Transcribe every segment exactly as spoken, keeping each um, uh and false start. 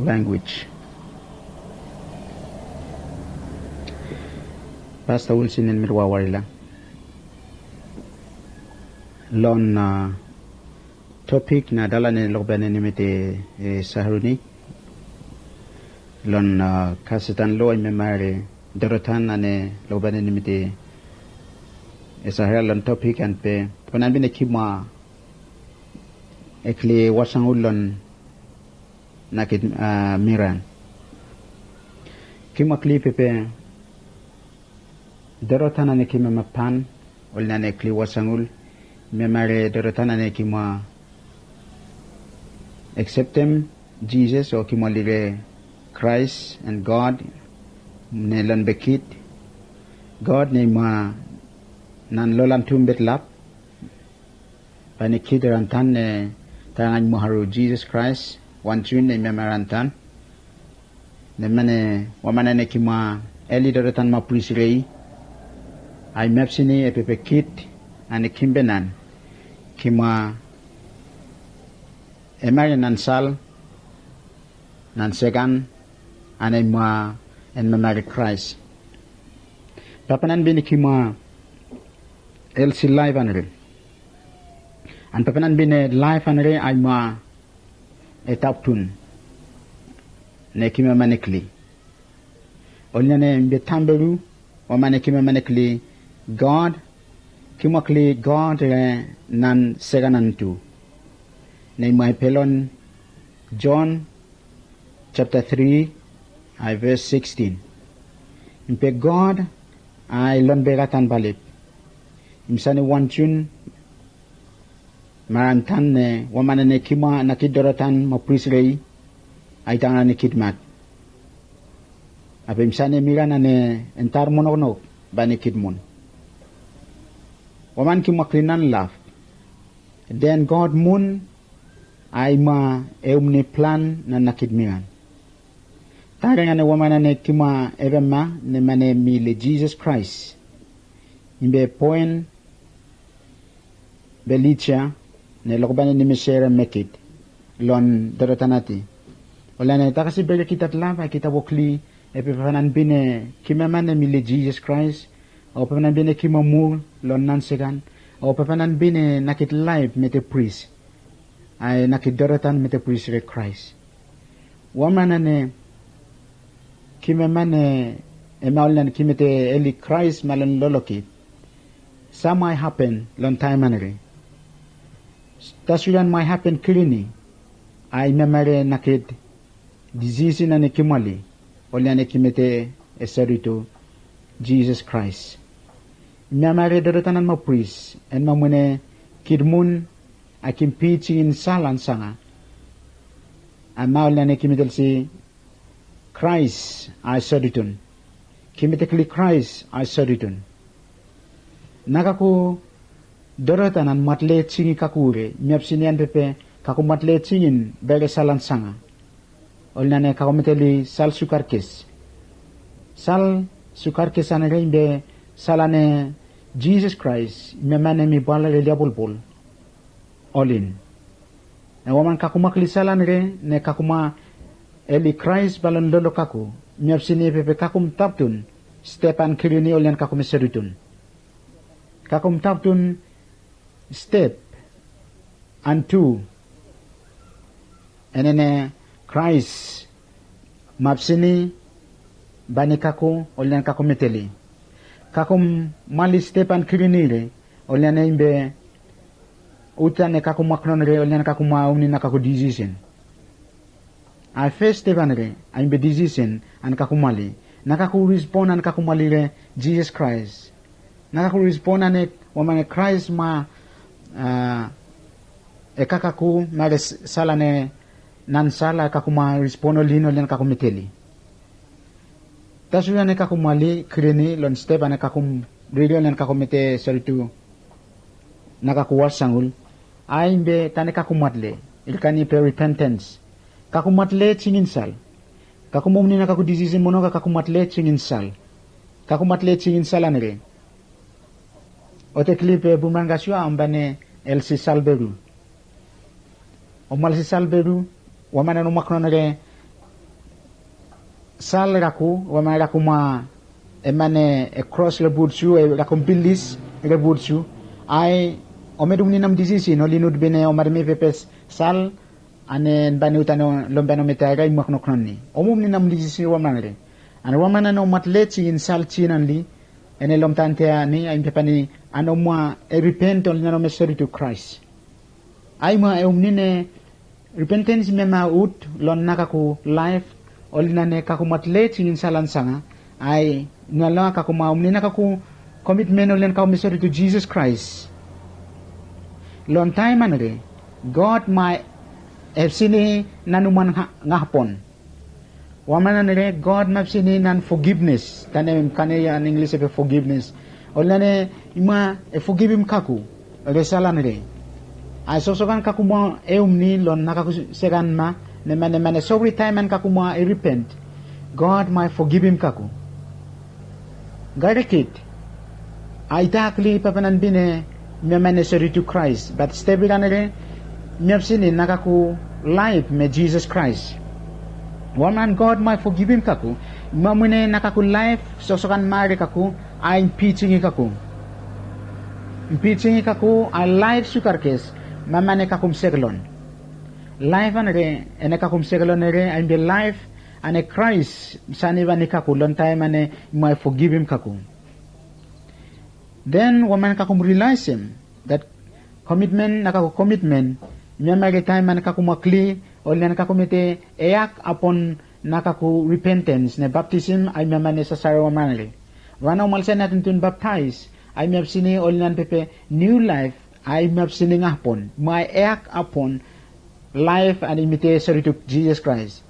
Language. Pasta Wilson en mil wawarila lon topik na dala ne lokbanen i mete e saharuni lon kasetan lo i memare dorotan ane lokbanen i mete e sahara lon topik an pe panan bine kima ekli wasangul lon nakit miran. Kima kli pepe dorotan ane kima mapan ol nane kli wasangul memare dorotan ane kima ekseptem jisas o kima lire krais en god ne lon bekit god ne ima nan lolan tumbet lap bani kid rantan ne tangan moharu jisas krais wan jun ne mema rantan ne mane wamana ne kima eli dorotan ma pris rei ai mepsini e pepe kid ane kimbenan kima emari nan sal nan segan ane ma en memari krais papanan bini kima elsi laif anre an pepenan bine laef anre aima e taptun ne kima manekli. Olnane imbe tamberu wamane kima manekli god kima kli god re nan seganantu ne ima e pelon jon japta tri ai ves sikstin. Impe god ai lonbe ratan balip imsani wan jun marantan ne wamana ne kima na kidoratan ma pris rei ai tangana ne kidmat ape imsani miran ane entar monoknok bani kidmun. Waman kima klinan laf den god mun ai ma eumni plan na na kidmiran. Taring ane wamana ne kima evema ne mane mi le jisas krais imbe poen belija ne lokobane ni mesere mekit lon dorotanati. Olane takasi bere kita tlap ai kita wokli e pepanan bine kimemane mi le jisas krais o pepanan bine kimemur lon nansekan o pepanan bine nakit laip mete pris ai nakit dorotan mete pris re krais. Wamana ne kimemane emaol nan kimete eli krais malon lolokit. Sa mai hapen lon taem anere tasuran mai hapen kirini ai memare nakit disisin ane kimali oli ane kimete e soritu jisas krais. Memare dorotanan ma pris en mamwene kidmun ai kimpi jingin sal ansanga. Amaol ane kimetelsi krais ai sodutun kimetekli krais ai sodutun. Nakaku dorota nan matle jingi kakure miapsini an pepe kaku matle jingin bere sal ansanga. Oli nane kaku meteli sal sukarkes sal sukarkes ane reimbe sal ane jisas krais miamane mi bala le liabolbol. Olin na waman kakumakli salan re ne kakuma eli krais balon lolo kaku miapsini pepe kakum taptun step an kirini olian kakum e sodutun. Kakum taptun step an tu enene krais mapsini bani kaku olian kakum meteli kakum mali step an kirini re olian eimbe uta ne kaku maknon re olian kaku mauni na kaku disisin. Ae fes step an re aimbe disisin an kaku mali na kaku rispon an kaku mali re jisas krais. Na kaku rispon ane wamane krais ma e kakaku mare sala ne nan sala kaku ma rispon olin olian kaku meteli. Tasuri ane kaku mali kirini lon step ane kaku riri olian kaku mete soritu na kaku wasangul aimbe tane kaku matle. Ilkani pe ripentens kaku matle jinginsal. Kaku momni na kaku disisin monoka kaku matle jinginsal. Kaku matle jinginsal anere ote kli pe buman gasua ombane elsi salberu. Omalsi salberu wamane no maknonere Sal raku wama raku ma e mane e kros rebutsu e raku bilis rebutsu. Ai omedu mni nam disisin oli nut bine omademi pepes sal. Ane bani utane lombano mete ai rai maknoknonni omu mni nam disisin wamangre. Ane wamana no mat leti in sal tinan li ene lomtan te ani ai pepani ano mwa e ripent oli nano me sori tu Krais. Ai mwa e umni ne ripentens mema ut lon nakaku laef. Oli nane kaku mat leti in salan sanga ai nalo a kaku mwa umni nakaku komitmen oli nane kaku me sori tu Jisas Krais. Lon taem anere God mwa e sini nanuman ngahpon. Waman anere God map sini nan fogivnes tane kane an inglis epe fogivnes. Oli nane ima e fogivim kaku. Ore sal anere ai sosokan kaku mwa e umni lon nakaku sekan ma ne mane mane sovri taem an kaku mwa e ripent. God mwa e fogivim kaku. Garikit ai takli papanan bine mia mane sori tu Krais bat step iran ere miap sini nakaku laef me Jisas Krais. Waman God mwa e fogivim kaku. Mwa mwine nakaku laef sosokan mare kaku ai mpitingi kaku. Mpitingi kaku ai laef sukarkes. Mamane kakum sekelon laef anere ene kakum sekelon ere ai mbe laef ane Krais sani vani kaku lon taem ane mwa e fogivim kaku. Den waman kakum rilaesem dat komitmen nakaku komitmen miamare taem man kaku mwa kli. Oli nan kaku mete eak apon nakaku ripentens ne baptisim ai miamane sasare wamanre. Wana umalsa ne atuntun baptais ai miap sini oli nan pepe niu laef. Ai miap sini ngahpon mwa eak apon laef an imite sorituk Jisas Krais.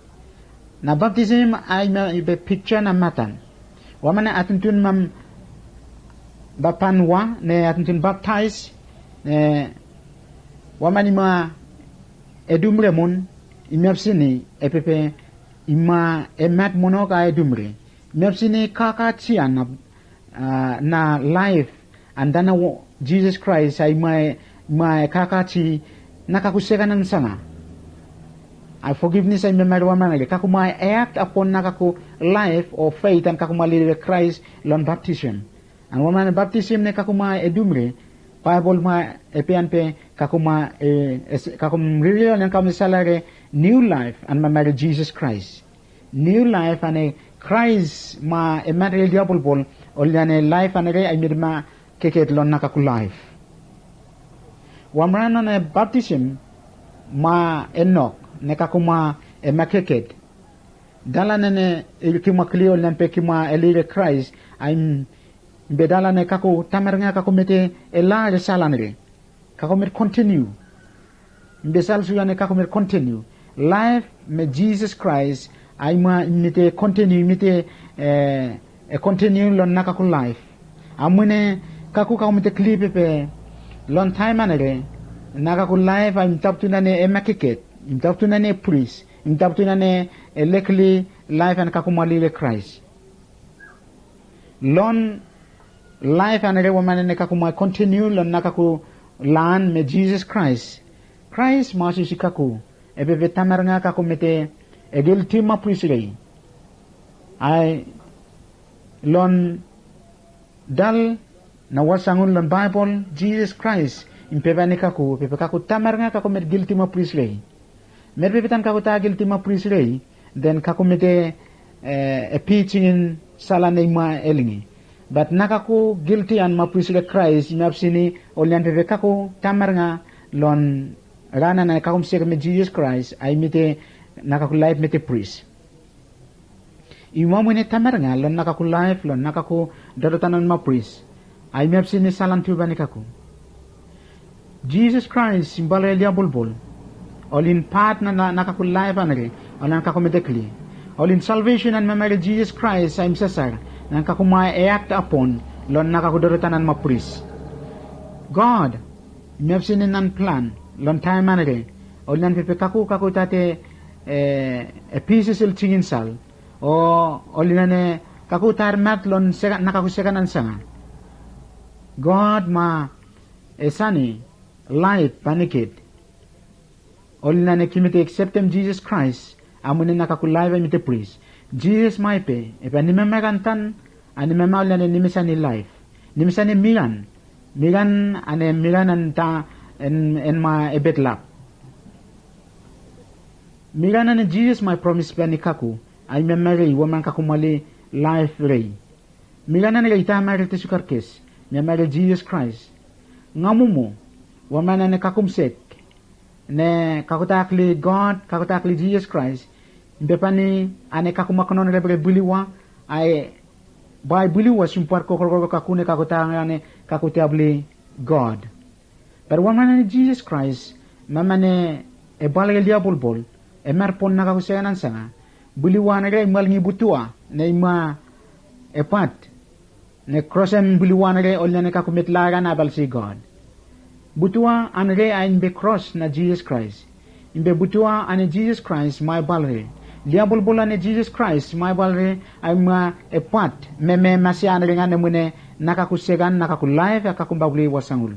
Na baptisim ai mia ibe piksa na matan. Waman ne atuntun mam bapan wa ne atuntun baptais ne waman ima edumre mun. Imiap sini epepe ima emat monok a edumre. Imiap sini kaka tia na a na laef an dana jisas kraes a i mae mae kakati na kaku sekanan sanga. A fogivnes a i memari wamanage kaku mae eakt apon na kaku laef o feit an kaku mae lilire kraes lon baptisem. An wamanage baptisem ne kaku mae edumre baebol mae epean pe kaku mae kaku ririlo nen kaku mesalare niu laef an memari jisas kraes. Niu laef ane kraes ma e matere lia bolbol. Oli ane laef ane re ai mirima keket lon nakaku laef. Wamran ane baptisim ma e nok ne kaku ma e makeket. Dala nene e kima kli oli nan pe kima e lire kraes ai mbe dala ne kaku tamar nga kaku mete e la re salan re. Kaku mete kontiniu mbesal suya ne kaku mete kontiniu laef me jisas kraes. Ai ma mete kontiniu mete e kontiniu lon nakaku laef. Amwene kaku kaku mete kli pepe lon taem anere nakaku laef ai mtaptun ane e makeket mtaptun ane e pris mtaptun ane e lekli laef ane kaku ma lire kraes. Lon laef anere wamane ne kaku mae kontiniu lon na kaku lan me jisas kraes. Kraes ma osisi kaku e pepe tamar nga kaku mete e gilti ma pris rei. Ae lon dal na wasangun lon baebol jisas kraes i pepe ane kaku pepe kaku tamar nga kaku mete gilti ma pris rei. Met pepetan kaku ta gilti ma pris rei den kaku mete e pitingin salan ne i ma elingi. Bat na kaku gilti an ma pris re kraes i mapsini oli an pepe kaku tamar nga lon ran an ai kaku mseke me jisas kraes ai mete na kaku laef mete pris. I wamwene tamar nga lon na kaku laef lon na kaku dodotanan ma pris. Ai miapsini salan tuba ne kaku jisas kraes i mbala e lia bolbol. Oli in pat na na kaku laef anere oli an kaku mete kli. Oli in salvesen an memere jisas kraes ai msasar nan kaku mae e akt apon lon na kaku dodotanan ma pris. God i miapsini nan plan lon taem anere oli nan pepe kaku kaku tate e pises el tingin sal o oli nane kaku tar mat lon na kaku sekanan sanga. God ma e sani laef paniket. Oli nane kimete ekseptem jisas kraes amwene na kaku laef ai mete pris. Jisas mae pe e bae nimemaran tan, a nimema ol nane nimesan i laef, nimesan i miran, miran ane miran an ta en ma ebet lap. Miran ane jisas mae promis ban i kaku, a i memari woman kakumali laef rei. Miran ane rei ta mari te sukarkes, memari jisas kraes. Ngamumu woman ane kakumsek ne kakotakli god kakotakli jisas kraes, bepani ane kakumakonon rebere buliwa, ae bae buliwa sumpar kokorokoro kaku ne kakotang ane kakotakli god. Bat wamana ne jisas kraes, mamane e balere liabolbol, e marpon na kakosekan ansanga, buliwa anere i malngi butua ne i ma e pat ne krosem buliwa anere olnane kakumet laran a balsi god. Butua anere a imbe kros na jisas kraes. Imbe butua ane jisas kraes mae balre. Liabolbol ane jisas kraes mae balre. A ima e pat meme masia anere ngan emwene na kaku sekan na kaku laef a kakumbabli wasangul.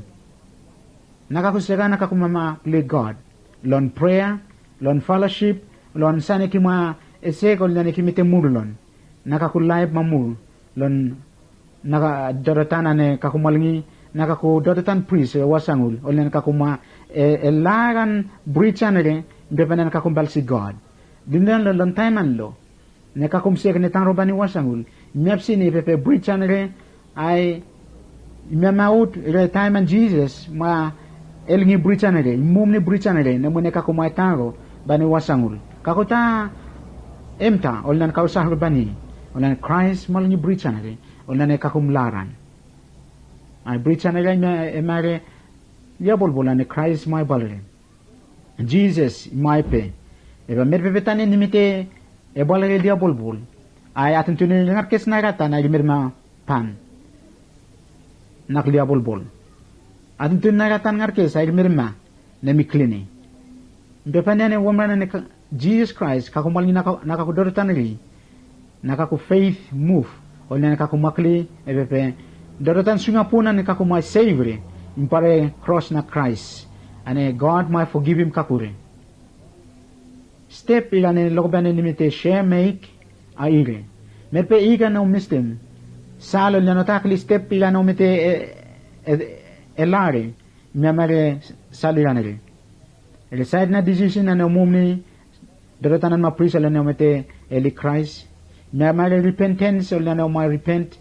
Na kaku sekan a kakumama bli god, lon prea, lon felosip, lon sane kima esek olnane kimite mur lon na kaku laep mamul lon na dodotan ane kaku malngi na kaku dodotan pris e wasangul olnane kaku ma e laran brija nere. Bepene na kaku balsi god. Dindon lon taem an lo ne kaku msek ne tanro bani wasangul. Miapsini pepe brija nere ae i memaut re taem an jisas ma elngi brija nere i mum ni brija nere ne mune kaku ma e tanro bani wasangul. Kaku ta emta olnan kausahru bani olnan kraes malngi brija nere olnan e kakum laran. Ae brija nere e mare liabolbol ane kraes mae balre. Jisas i mae pe e ba met pepe tane nimite e balre liabolbol. Ae atuntunun ngarkes naeratan ae rimerima pan. Nak liabolbol atuntunun naeratan ngarkes ae rimerima ne mi klini. Bepene ane womran ane jisas kraes kaku malngi na kaku dodotan ri na kaku feit muf. Olnane kaku makli e pepe dodotan sungapun ane kaku mae sevri. Impare kros na kraes ane god mae fogivim kakuri. Step ira ne lokobane nimite semeik a ire. Metpe ika no mistem sal olnane otakli step ira no mite e lare. Miamare sal ira nere ere saet na disisin ane omum ni dodotanan ma pris alen ne omete eli kraes. Miamare ripentens ol nane omae ripent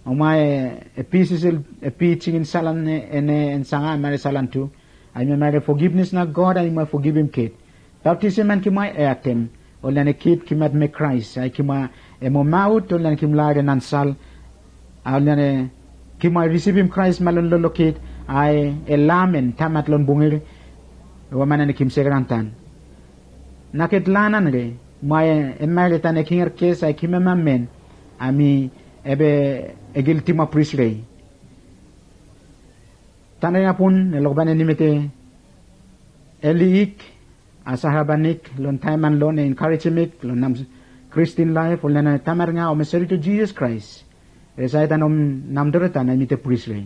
omae e pisisel e pi jingin salan ene en sanga miamare salan tu. Ai miamare fogivnes na god ai moe fogivim kid. Baptisim an kimae e atem ol nane kid kimat me kraes ai kimae e momaut ol nane kimlare nan sal. Ae ol nane kimae risivim kraes malon lolokit ae e lamen tamat lon bungir. Wamana ne kimsek rantan na ket lanan re mae e maere tane kingerkes ae kimemamen. Ami ebe e giltima pris rei. Tanre napun ne lokbane nimete eli ik a sahrabanik lon taem man lo ne enkarejimik lon nam kristin laef ol nane tamar nga ome sori tu jisas kraes. Resait an om nam doretan ai mite pris rei.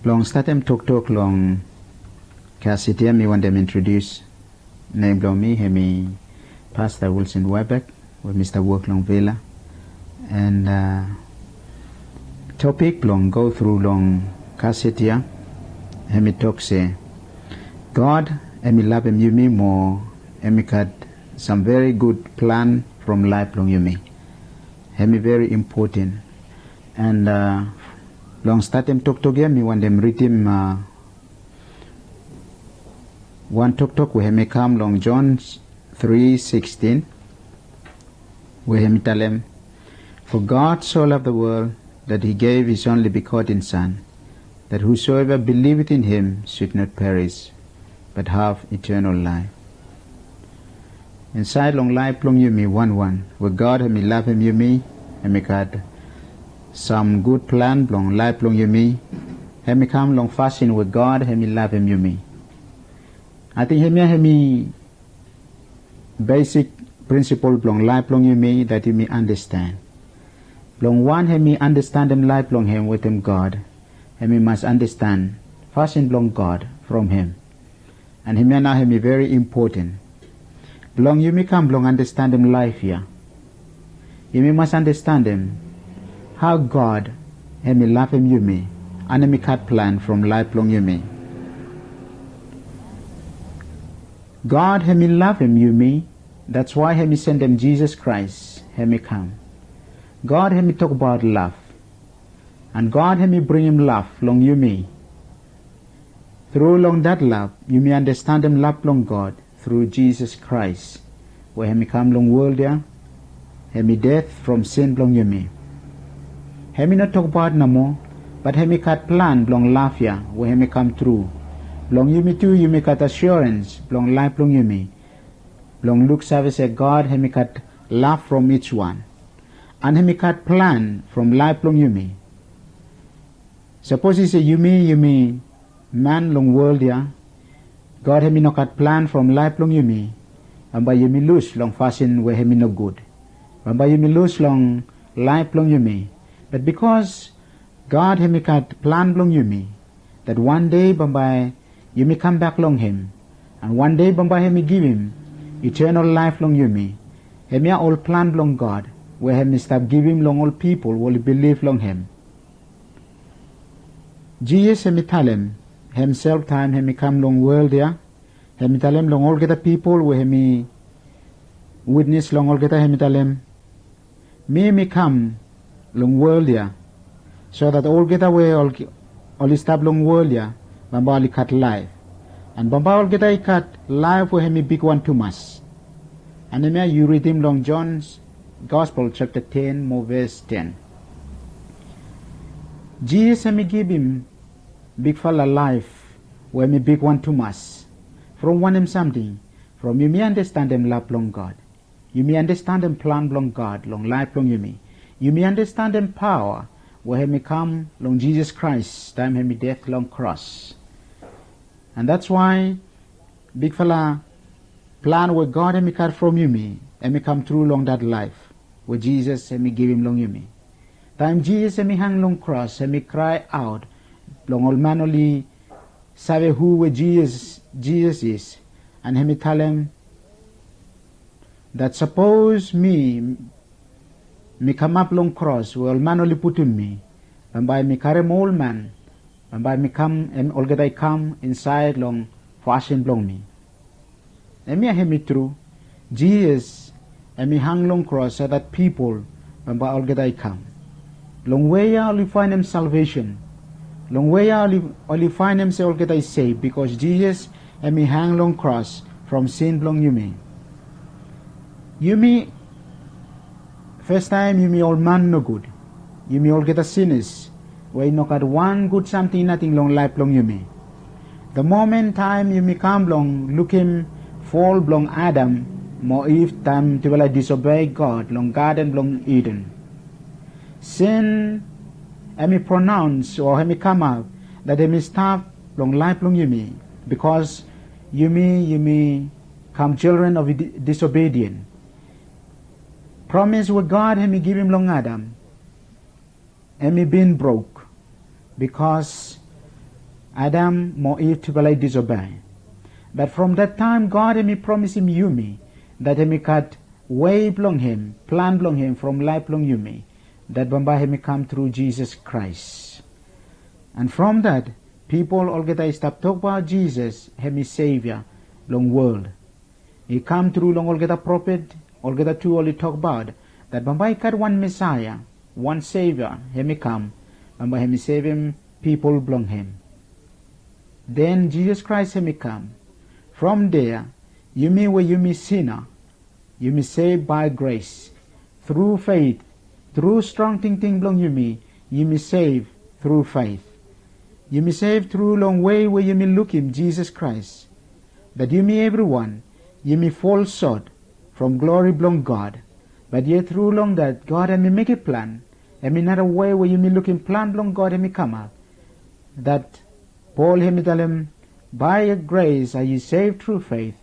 Blong statem toktok long kaset ya, mi wantem introdius nem blong mi, hemi Pasta Wilson Webek, we mi stap wok long Vela. And uh, topik blong go tru long kaset ya, hemi tok se, God hemi lavem yumi mo hemi gat sam veri gud plan from laef blong yumi. Hemi veri impoten. And uh, long statem toktok ya, mi wantem ridim uh, wan toktok we hemi kam long John tri sikstin, we hemi talem, "For God so loved the world that he gave his only begotten Son, that whosoever believeth in him should not perish, but have eternal life." Insaed long laef blong yumi wanwan, we God hemi lavem yumi, hemi gat sam gud plan blong laef blong yumi, hemi kam long fasin we God hemi lavem yumi. Ating hemia hemi besik prinsipol blong laef blong yumi dat yumi andasten. Blong wan hemi andastanem laef blong hem wetem God, hemi mas andastan fasin blong God from hem. And hemia nao hemi veri impoten. Blong yumi kam blong andastanem laef ya, yumi mas andastanem hao God hemi lavem yumi, and hemi gat plan from laef blong yumi. God hemi lavem yumi, that's why hemi sendem Jisas Kraes hemi kam. God hemi tokbaot lav, and God hemi bringim lav long yumi. Tru long dat lav, yumi andastanem lav blong God tru Jisas Kraes, we hemi kam long wol ya, hemi ded from sin blong yumi. Hemi no tokbaot nomo, bat hemi gat plan blong lav ya we hemi kam tru. Blong yumi tu, yumi gat asurens blong laef blong yumi, blong luksave se God hemi gat lav from ijwan, and hemi gat plan from laef blong yumi. Sapos i se yumi, yumi man long wol ya, God hemi no gat plan from laef blong yumi, bambae yumi lus long fasin we hemi nogud. Bambae yumi lus long laef blong yumi. Bat bikos God hemi gat plan blong yumi, dat wan dei bambae yumi kambak long hem, and wan dei bambae hemi givim itenal laef long yumi. Hemia ol plan blong God we hemi stap givim long ol pipol we oli bilif long hem. Jisas hemi talem hemsel taem hemi kam long wol ya. Hemi talem long olgeta pipol we hemi witnes long olgeta, hemi talem, "Mi mi kam long wol ya, so dat olgeta we ol, oli stap long wol ya, bambae oli gat laef. And bambae olgeta i gat laef we hemi bigwan tumas." And hemia yu ridim long Jon Gospel japta ten mo ves ten. Jisas hemi givim bigfala laef we hemi bigwan tumas. From wanem samting? From yumi andastanem lav blong God. Yumi andastanem plan blong God long laef blong yumi. Yumi andastanem paoa we hemi kam long Jisas Kraes taem hemi ded long kros. And that's why bigfala plan we God hemi gat from yumi, hemi kam tru long dat laef we Jisas hemi givim long yumi. Taem Jisas hemi hang long kros, hemi kraeaot blong ol man oli save hu we Jisas, Jisas is, and hemi talem dat sapos mi, mi kamap long kros we ol man oli putum mi, bambae mi karem ol man, bambae mi kam, em, olgeta i kam insaed long fasin blong mi. Hemia hemi tru. Jisas hemi hang long kros so dat pipol bambae olgeta i kam. Long we ya oli faenem salvesen. Long we ya oli, oli faenem se olgeta i sef, bikos Jisas hemi hang long kros from sin blong yumi. Yumi, fastaem yumi ol man nogud. Yumi olgeta sinas we i no gat wan gud samting nating long laef blong yumi. The momen taem yumi kam blong lukim fol blong Adam mo Iv taem tufala i disobei God long gaden blong Iden. Sin hemi pronaons o hemi kamap dat hemi stap long laef blong yumi, bikos yumi, yumi kam children of di-, disobedient. Promis we God hemi givim long Adam, hemi bin brok, bikos Adam mo Iv tufala i disobei. Bat from dat taem God hem i promisim yumi dat hem i gat wei blong hem, plan blong hem from laef blong yumi, dat bambae hem i kam tru Jisas Kraes. An from dat, pipol olgeta i stap tokbaot Jisas hem i Sevia blong wol. I kam tru long olgeta profet, olgeta tu oli tokbaot dat bambae i gat wan Mesaea, wan Sevia hem i kam, bambae hem i sevem pipol blong hem. Den Jisas Kraes hem i kam. From dea, yumi we yumi sina, yumi sev bae gres. Tru fet, tru strong tingting blong yumi, yumi sev tru fet. Yumi sev tru long wei we yumi lukim Jisas Kraes. Bat yumi evriwan, yumi fol sot from glori blong God. Bat yet tru long dat God hem i mekem plan, hem i nara wei we yumi lukim plan blong God hem i kamap. Dat Pol hem i talem, by grace are you saved through faith,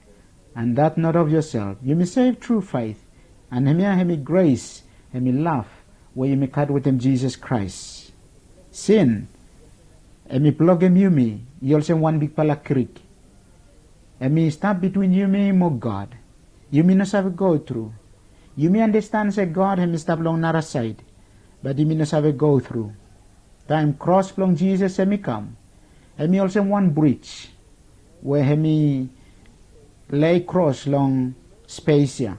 and that not of yourself. Yumi sev tru fet, an hemia hem i gres, hem i laf we yumi gat wetem Jisas Kraes. Sin hem i blokem yumi, i olsem wan bigfala krik. Hem i stap bitwin yumi mo God. Yumi no save go tru. Yumi andastan se God hem i stap long nara saed, bat yumi no save go tru. Taem kros blong Jisas hem i kam, hem i olsem wan brij we hem i lei kros long spes ya.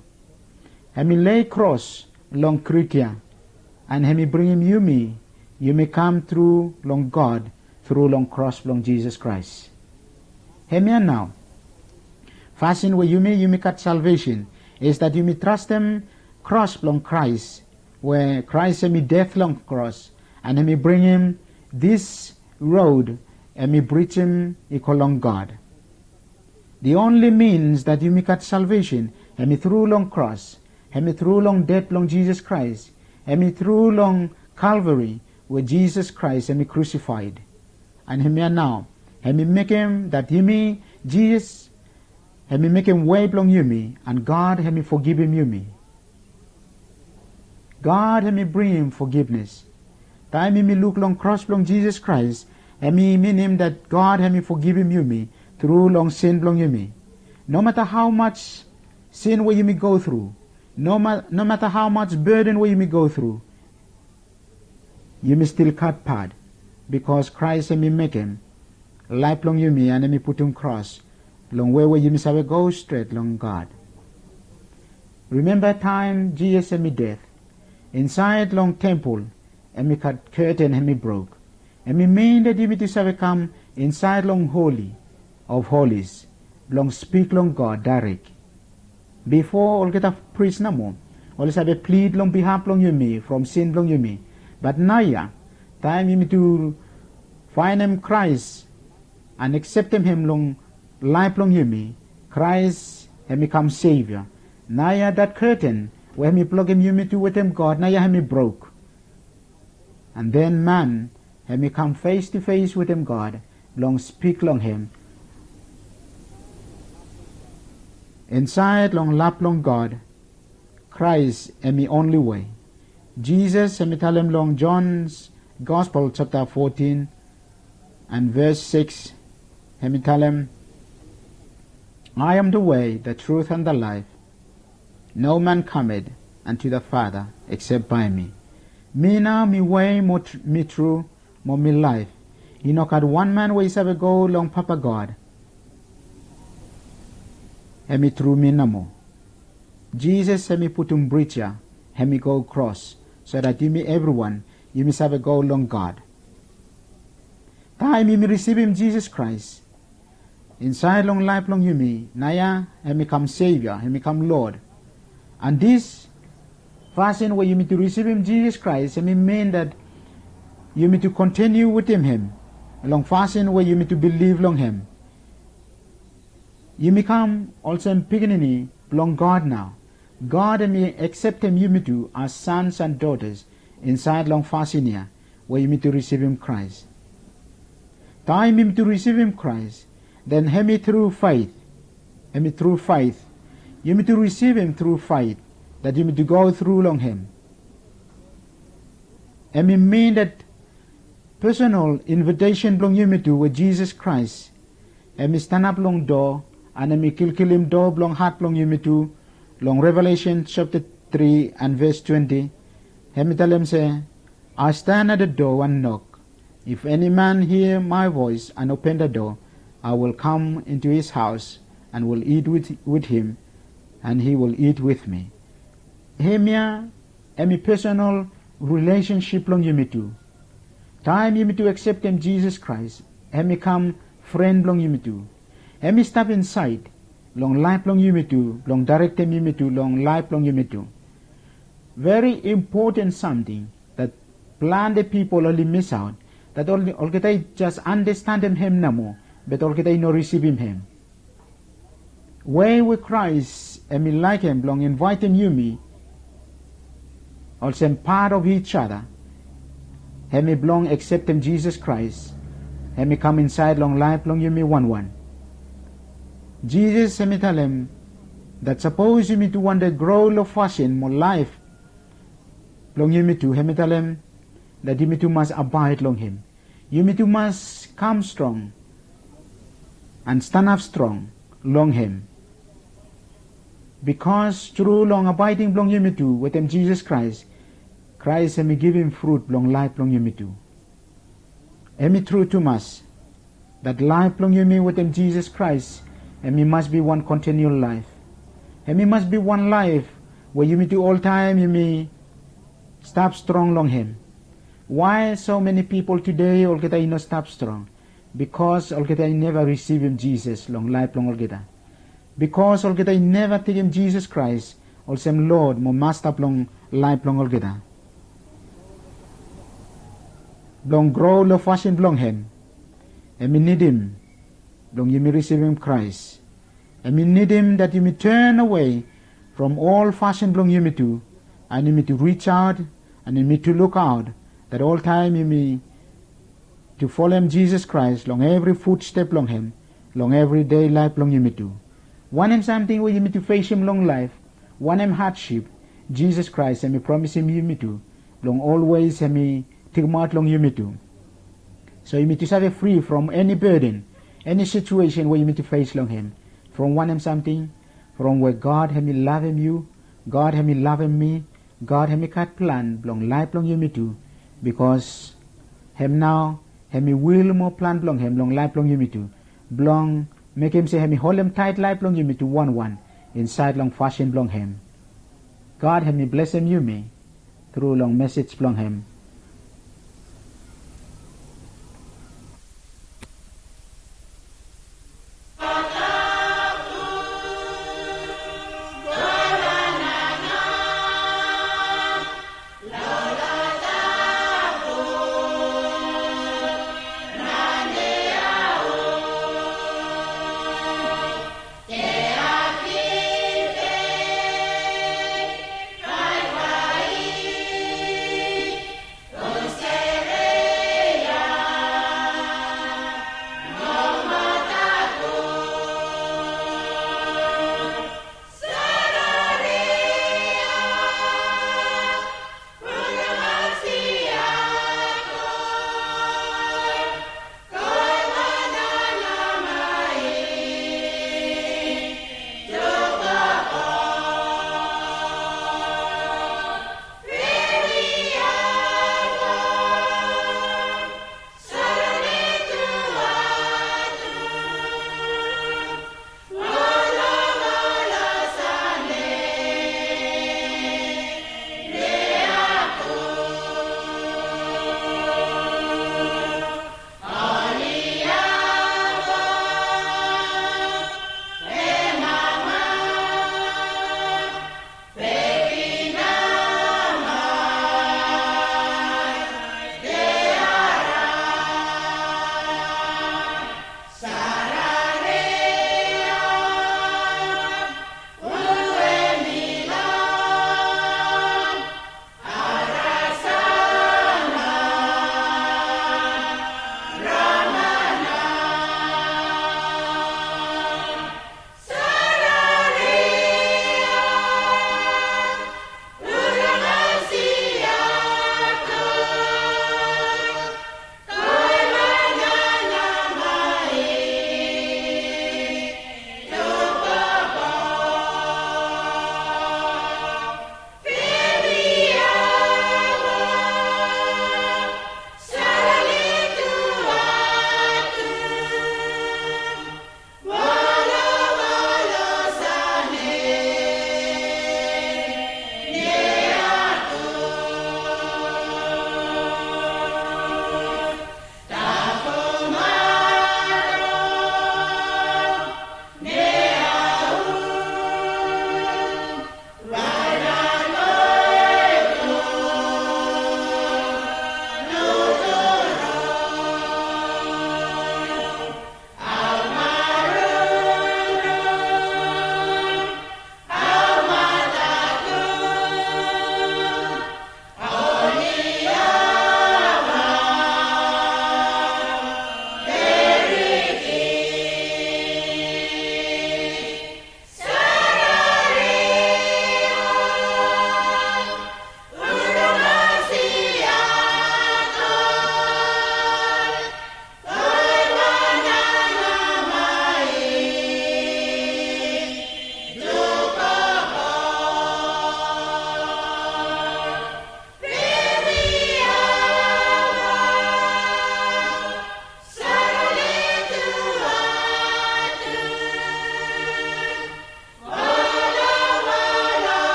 Hem i lei kros long krik ya, an hem i bringim yumi, yumi kam tru long God tru long kros blong Jisas Kraes. Hemia nao, fasin we yumi, yumi gat salvesen, is dat yumi trastem kros blong Kraes, we Kraes hem i ded long kros, an hem i bringim dis rod, hem i brijim i go long God. The only means dat yumi gat salvesen, hem i tru long kros, hem i tru long ded blong Jisas Kraes, hem i tru long Kalvari we Jisas Kraes hem i krusifed. An hemia nao, hem i mekem dat yumi, Jisas, hem i mekem wei blong yumi, an God hem i fogivim yumi. God hem i bringim fogivnes. Taem yumi luk long kros blong Jisas Kraes, hem i minim dat God hem i fogivim yumi tru long sin blong yumi. Nomata hao maj sin we yumi go tru, noma-, nomata hao maj beden we yumi go tru, yumi stil gat pat, bikos Kraes hem i mekem laef blong yumi an hem i putum kros long wei we yumi save go stret long God. Rimemba taem Jisas hem i ded, insaed long tempol hem i gat keten hem i brok. Hem i min dat yumi tu save kam insaed long Holi of Holis blong spik long God daerek. Bifo olgeta pris nomo oli save plid long bihaf blong yumi from sin blong yumi. Bat naoia, taem yumi tu faenem Kraes an akseptem hem long laef blong yumi, Kraes hem i kam Sevia. Naoia dat keten we hem i blokem yumi tu wetem God, naoia hem i brok. An den man hem i kam fes tu fes wetem God blong spik long hem. Insaed long lap blong God, Kraes hem i onli wei. Jisas hem i talem long Jon's Gospel japta fotin an ves sikis, hem i talem, "I am the way, the truth, and the life. No man cometh unto the Father except by me." Mi nao mi wei mo tr-, mi tru mo mi laef. I no gat wan man we i save go long Papa God hem i tru mi nomo. Jisas hem i putum brij ya, hem i go kros, so dat yumi evriwan yumi save go long God. Taem yumi risivim Jisas Kraes insaed long laef blong yumi, naoia hem i kam Sevia, hem i kam Lod. An dis fasin we yumi tu risivim Jisas Kraes hem i min dat yumi tu kontiniu wetem hem long fasin we yumi tu bilif long hem. Yumi kam olsem pikinini blong God nao. God hem i akseptem yumi tu as sons and daughters insaed long fasin ya we yumi tu risivim Kraes. Taem yumi tu risivim Kraes, den hem i tru faet. Hem i tru faet. Yumi tu risivim tru faet, dat yumi tu go tru long hem. Hem i min dat Personal invitation blong yumi tu we Jisas Krais hem i stanap long doa, an hem i kilkilim doa blong hat blong yumi tu. Long Revelation chapter three and verse twenty, hem i talem se, "I stand at the door and knock. If any man hear my voice and open the door, I will come into his house and will eat with, with him, and he will eat with me." Hemia hem i personal relationship blong yumi tu. Taem yumi tu akseptem Jisas Krais, hem i kam fren blong yumi tu. Hem i stap insaed long laef blong yumi tu blong daerektem yumi tu long laef blong yumi tu. Veri impoten samting dat plante pipol oli misaot, dat olgeta i jes anastandem hem nomo, be olgeta i no risivim hem. Wei we Krais hem i laekem blong invaetem yumi olsem pat of each other, hem i blong akseptem Jisas Krais hem i kam insaed long laef blong yumi wanwan. Jisas hem i talem dat sapos yumi tu wantem gro long fasin mo laef blong yumi tu, hem i talem dat yumi tu mas abaed long hem. Yumi tu mas kam strong an stanap strong long hem. Bikos tru long abaeding blong yumi tu wetem Jisas Krais, Krais hem i givim frut blong laef blong yumi tu. Hem i tru tumas dat laef blong yumi wetem Jisas Krais hem i mas bi wan kontiniual laef. Hem i mas bi wan laef we yumi tu oltaem yumi stap strong long hem. Wae so meni pipol tude olgeta i no stap strong? Bikos olgeta i neva risivim Jisas long laef blong olgeta. Bikos olgeta i neva tekem Jisas Krais olsem Lod mo Masta blong laef blong olgeta. Blong gro long fasin blong hem, hem i nidim blong yumi risivim Krais. Hem i nidim dat yumi tan awe from ol fasin blong yumi tu, an yumi tu rijaot, an yumi tu lukaot dat oltaem yumi tu folem Jisas Krais long evri futstep blong hem long evri dei laef blong yumi tu. Wanem samting we yumi tu fesim long laef, wanem hadsip, Jisas Krais hem i promisim yumi tu blong olwes hem i tekemaot long yumi tu. So yumi tu save fri from eni beden, eni situesen we yumi tu fes long hem. From wanem samting? From we God hem i lavem yu, God hem i lavem mi, God hem i gat plan blong laef blong yumi tu. Bikos hem nao hem i wil mo plan blong hem long laef blong yumi tu, blong mekem se hem i holem taet laef blong yumi tu wanwan insaed long fasin blong hem. God hem i blesem yumi tru long mesej blong hem.